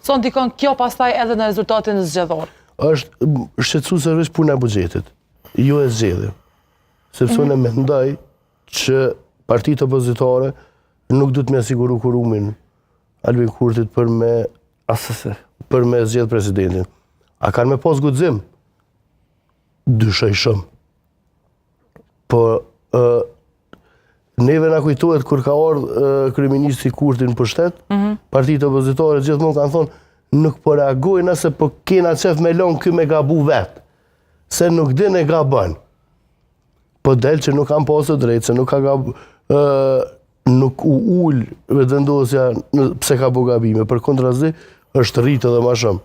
Sa ndikon kjo pastaj edhe në rezultatin zgjedhor? Është shqetësuese veç puna e buxhetit, jo e zgjedhjeve. Sepse mm -hmm. unë mendoj që partitë opozitare nuk duhet me siguru kuorumin Albin Kurtit për me Asesi. Për me zgjedh presidentin. A kanë me pas guxim? Dyshoj shumë. Po, ë, neve na kujtohet kur ka ardhë kryeministri Kurti në pushtet, mm -hmm. partitë opozitare gjithmonë kanë thonë, nuk po reagojnë se po kena qef me lonë ky me gabu vetë, se nuk din e gabon. Po del që nuk kanë pasë drejtë, se nuk ka gabu, ë, nuk u ul Vetëvendosja pse ka bo gabime, përkundrazi është rritë edhe ma shumë.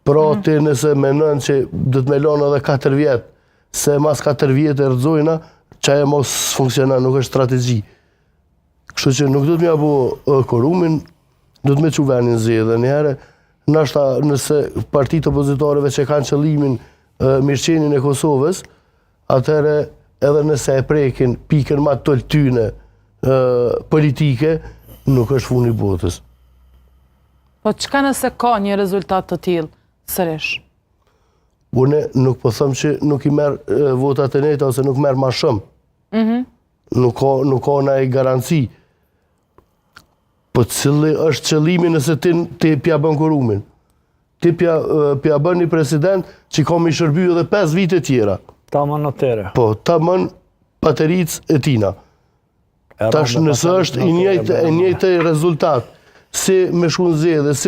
Pra mm -hmm. ti nëse menon që do të me lonë edhe 4 vjet, se mas 4 vjet e rrëzojna, qajo mo s'funksionon, nuk është strategji. Kështu që nuk do të m'ja bo kuorumin, do të me çu venin n'zgjedhje. Njëherë, nashta nëse partitë opozitare veç e kanë qëllimin mirëqenien e Kosovës, atëherë edhe nëse e prekin pikën ma të tyne politike, nuk është funi i botës. Po çka nëse ka një rezultat të tillë sërish? Unë nuk po them që nuk i merr votat e njëjta ose nuk merr ma shumë. Mm -hmm. Nuk ka nuk ka naj garanci. Po cili është qëllimi nëse ti ti pja bën kuorumin? Ti pja pja bën një president që ka me i shërby edhe 5 vite tjera. Tamam notere. Po, tamam patericë e tina. Tash nëse është i njëjtë i njëjtë rezultat si me shku në zgjedhje, si.